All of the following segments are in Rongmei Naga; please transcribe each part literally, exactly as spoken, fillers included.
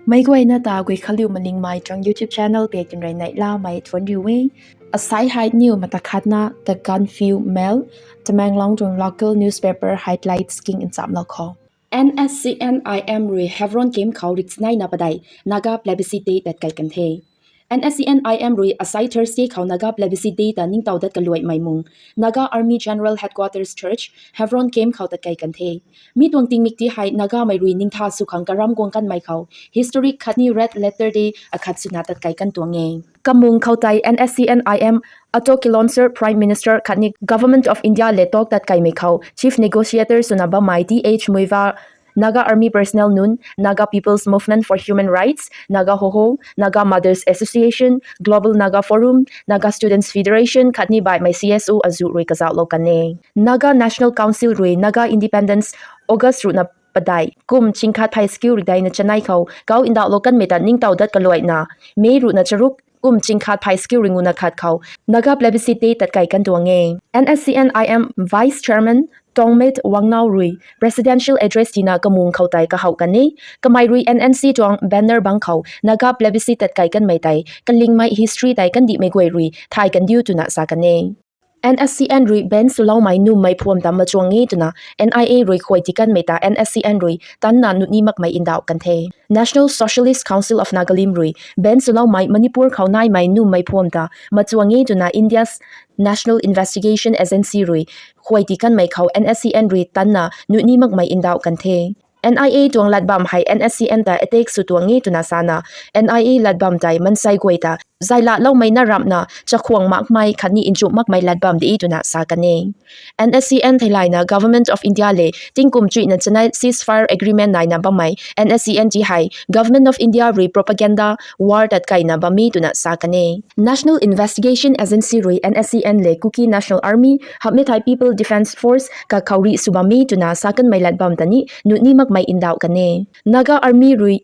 Meic guayna ta Guikhanliu Malingmei tuang YouTube channel pei tinrei neihlamei thuanc riu e. Asai hei niw mata khatna The Gaanphiu Mail, Tamenglong tuang local newspaper highlights king nchamlou khou. N S C N I M rui Hebron camp khou rikchanaina padeih Naga Plebiscite Day tatkai kan the. N S C N I M rui asai Thursday khou Naga Plebiscite Day ta ningtow dat kaluaimei mung Naga Army General Headquarters Church, Hebron camp khou tatkai kan the. Mi tuang tingmik ti hei Nagamei rui ningtha sw khang karam guang kanmei khou historic khatni red letter day akhat swna tatkai kan tuang e. Kamung khou tei N S C N I M Ato Kilonser Prime Minister khatni Government of India le talk tatkaimei khou Chief Negotiator swna bammei Th Muivah, Naga Army personnel nunc, Naga People's Movement for Human Rights, Naga Hoho, Naga Mothers Association, Global Naga Forum, Naga Students Federation khatni baihmei C S O azuh rui kazauhlou kan e. Naga National Council rui Naga Independence August ruhna padeih kum chingkhat phey skiu rikdeina chanei khou kau ndauhlou kanmei ta ningtow dat kaluaina May ruhna charuk kum chingkhat phey skiu ringuna khat khou Naga Plebiscite Day tatkai kan tuang e. N S C N I M Vice Chairman Tongmate Wangnau rui Presidential Address tina kamung khou tei kahouh kan e. Kamei rui N N C tuang banner bang khou Naga Plebiscite tatkai kanmei tei kalingmei history tei kandihmei guay rui thay kan diu twna sa kan e. N S C N rui ban swloumei nummei phuam ta machuang e twna N I A rui khuay ti kanmei ta N S C N rui tanna nuhni makmei ndauh kan the. National Socialist Council of Nagalim rui ban swloumei Manipur khou naimei nummei phuam ta machuang e twna India's National Investigation Agency rui khuay ti kanmei khou N S C N rui tanna nuhni makmei ndauh kan the. N I A tuang latbam hei N S C N ta attack sw tuang e twna sana, N I A latbam tei mansei guay ta zailatloumei na ramhna chakhwang makmei khatni nchumh makmei latbam de twna sa kan e. N S C N theilayna Government of India le tingkum chuihna chanei ceasefire agreement naina bammei N S C N ti hei Government of India rui propaganda war tatkaina bam e twna sa kan e. National Investigation Agency rui N S C N le Kuki National Army, Hamhmethai People Defence Force kakhou rih sw bam e twna sa kanmei latbam ta ni nuhni makmei ndauh kan e. Naga Army rui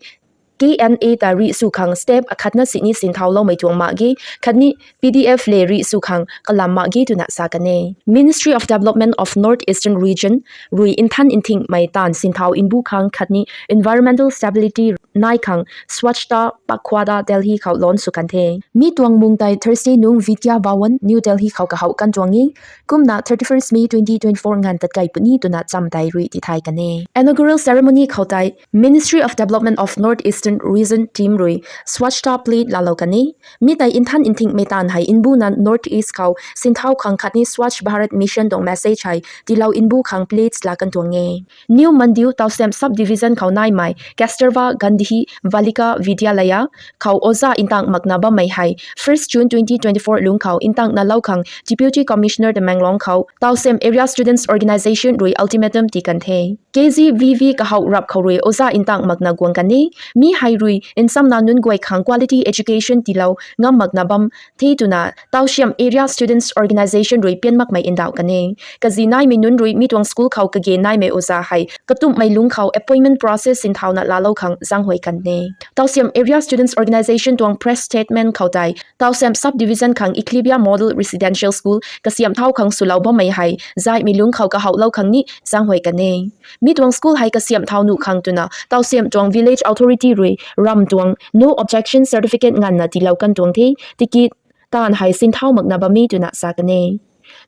K N A ta rih sw khang step akhatna sini sinthauloumei tuang mak ge, khatni P D F le rih sw khang kalam mak ge twna sa kan e. Ministry of Development of North Eastern Region rui nthan nthingmei taanv sinthau mbu khang khatni environmental stability nai khang Swachhata Pakhwada Delhi khou launch sw kan the. Mi tuang mung tei Thursday nung Vidya Bhawan, New Delhi khou kahouh kan tuang e. Kumna thirty-first May twenty twenty-four nganv tatkai puni twna cham tei rui tithay kan e. Inaugural ceremony khou tei Ministry of Development of North Eastern Region team rui Swachhata plate laalou kan e. Mi tei nthan nthingmei taanv hei mbuna North East khou sinthau khang khatni Swachh Bharat Mission tuang message hei tiilou mbu khang plates laa kan tuang e. New Mandiu Tawsem Sub-Division khou naimei Kasturba Gandhi Balika Vidyalaya khou oja ntang makna bammei hei first June twenty twenty-four lungc khou ntangna lou khang Deputy Commissioner Tamenglong khou Tawsem Area Students Organisation rui ultimatum tii kan the. K Z V V kahouh rap khou rui oja ntang makna guang kan e. Mi hei rui nchamna nunc guay khang quality education tiilou ngam makna bam the twna Tawsem Area Students Organisation rui pian makmei ndauh kan e. Kazi naimei nunc rui mi tuang school khou kage naimei oja hei katumhmei lungc khou appointment process sinthauna laalou khang zaenghuay kan e. Tawsem Area Students Organisation tuang press statement khou tei Tawsem Sub-Division khang Eclavia Model Residential School kasiamh thau khang swlou bammei hei zaihmei lungc khou kahouhlou khang ni zaenghuay kan e. Mi tuang school hei kasiamh thau nuh khang twna Tawsem tuang village authority rui ram tuang no objection certificate nganvna tiilou kan tuang the. Tiki taanv hei sinthau makna bam e twna sa kan e.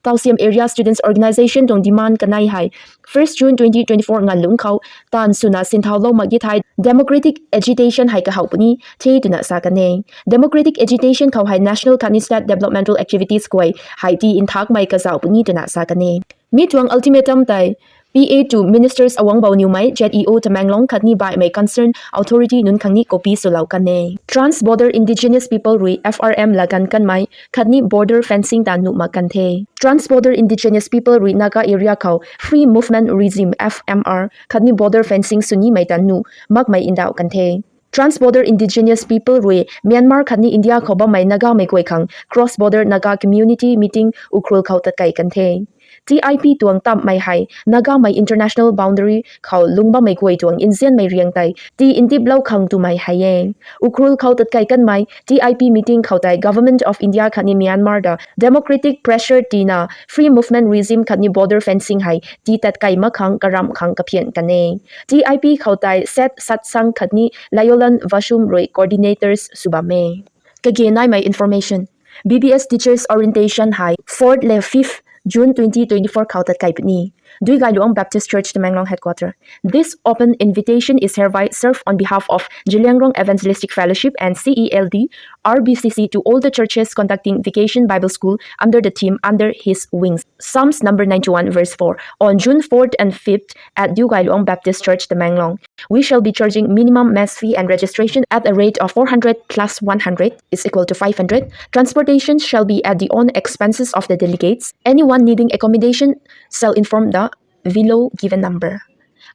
Tawsem Area Students Organisation tuang demand kanei hei first June twenty twenty-four nganv lungc khou taanv swna sinthaulou mak ge thei democratic agitation hei kahouh puni the twna sa kan e. Democratic agitation khou hei national khatni state developmental activities guay hei tii nthakmei kazauh puni twna sa kan e. Mi tuang ultimatum tei P A to Ministers Awangbow Newmei, Z E O Tamenglong khatni baihmei concerned authority nunc khang ni copy swlou kan e. Trans Border Indigenous People rui F R M lagan kanmei khatni border fencing ta nuh mak kan the. Trans Border Indigenous People rui Naga area khou Free Movement Regime, F M R khatni border fencing sw nimei ta nuh makmei ndauh kan the. Trans Border Indigenous People rui Myanmar khatni India khou bammei Nagamei guay khang cross border Naga community meeting Ukhrul khou tatkai kan the. T I P tuang tammei hei Nagamei international boundary khou lungc bammei guay tuang nzianmei riang tei tii ndiplou khang twmei hei e. Ukhrul khou tatkei kanmei T I P meeting khou tei Government of India khatni Myanmar ta democratic pressure tiina free movement regime khatni border fencing hei tii tatkei mak khang karamh khang kaphian kan e. T I P khou tei Seth Satsang khatni Layolan Vashum rui coordinators sw bam e. Kage naimei information. B B S Teachers Orientation hei fourth le fifth June twenty twenty-four khou tatkei puni. Duigailuang Baptist Church, Tamenglong Headquarter. This open invitation is hereby served on behalf of Zeliangrong Evangelistic Fellowship and C E L D R B C C to all the churches conducting Vacation Bible School under the theme Under His Wings. Psalms number ninety-one, verse four. On June fourth and fifth at Duigailuang Baptist Church, Tamenglong, we shall be charging minimum mess fee and registration at a rate of four hundred plus one hundred is equal to five hundred. Transportation shall be at the own expenses of the delegates. Anyone needing accommodation shall inform the below given number.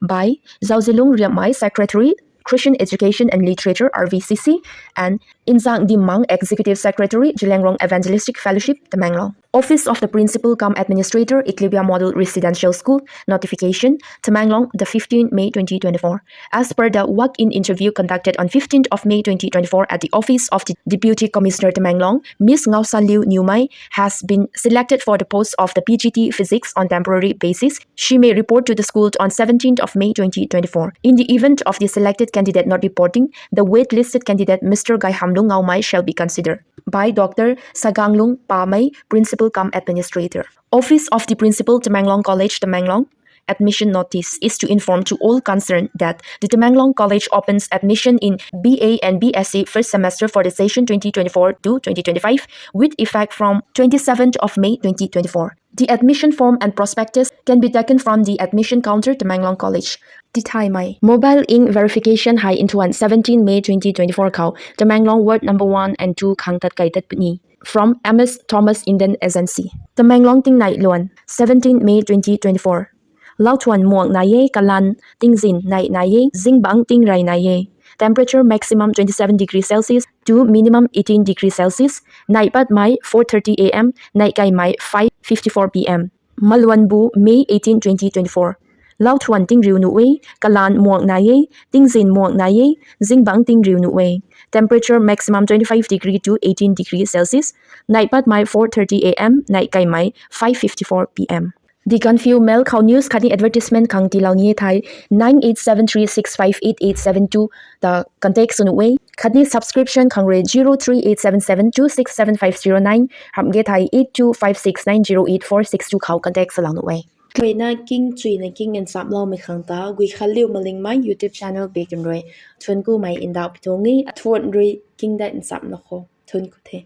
By Zauzilung Riamai, Secretary, Christian Education and Literature, R V C C, and Inzang Dimmang, Executive Secretary, Zeliangrong Evangelistic Fellowship, Tamenglong. Office of the Principal cum Administrator, Eklibia Model Residential School, notification, Tamenglong, the fifteenth May twenty twenty-four. As per the walk-in interview conducted on fifteenth of May twenty twenty-four at the office of the Deputy Commissioner Tamenglong, Miss Ngaosaliu Niumai has been selected for the post of the P G T Physics on temporary basis. She may report to the school on seventeenth of May twenty twenty-four. In the event of the selected candidate not reporting, the waitlisted candidate, Mister Gaihamlung Ngaomai, shall be considered. By Doctor Saganglung Pamei, Principal cum Administrator. Office of the Principal, Tamenglong College, Tamenglong. Admission notice is to inform to all concerned that the Tamenglong College opens admission in B A and B S C first semester for the session twenty twenty-four to twenty twenty-five with effect from twenty-seventh of May twenty twenty-four. The admission form and prospectus can be taken from the admission counter, Tamenglong College. Tithaimei. Mobile ink verification hei nthuan seventeen May twenty twenty-four khou Tamenglong Ward number one and two khang tatkei tat puni. From M S Thomas Indian Agency. Tamenglong tingnai luan, seventeen May twenty twenty-four. Lauthuan muang nai e, kalan tingzin nai nai e, zingbangc tingrey nai e. Temperature maximum twenty-seven degree Celsius to minimum eighteen degree Celsius. Nai patmei four thirty A M, nai kaimei five fifty-four P M. Maluanbu, May eighteen, twenty twenty-four. Lauthuan tingriu nuh e, kalan muang nai e, tingzin muang nai e, zingbangc tingriu nuh e. Temperature maximum twenty-five degree to eighteen degree Celsius. Nai patmei four thirty A M, nai kaimei five fifty-four P M. The Gaanphiu Mail khou news khatni advertisement khang tiilou ni e thei, nine eight seven three six five eight eight seven two ta contact sw nuh e. Khatni subscription khang rui zero three eight seven seven two six seven five zero nine, hamh ge thei eight two five six nine zero eight four six two khou contact salou nuh e. Khuina king chuina king nchamloumei khang ta Guikhanliu Malingmei YouTube channel bikun rui thuanckumei ndauh pi tuang e, athuan rui king dat nchamlou khou thuancku the.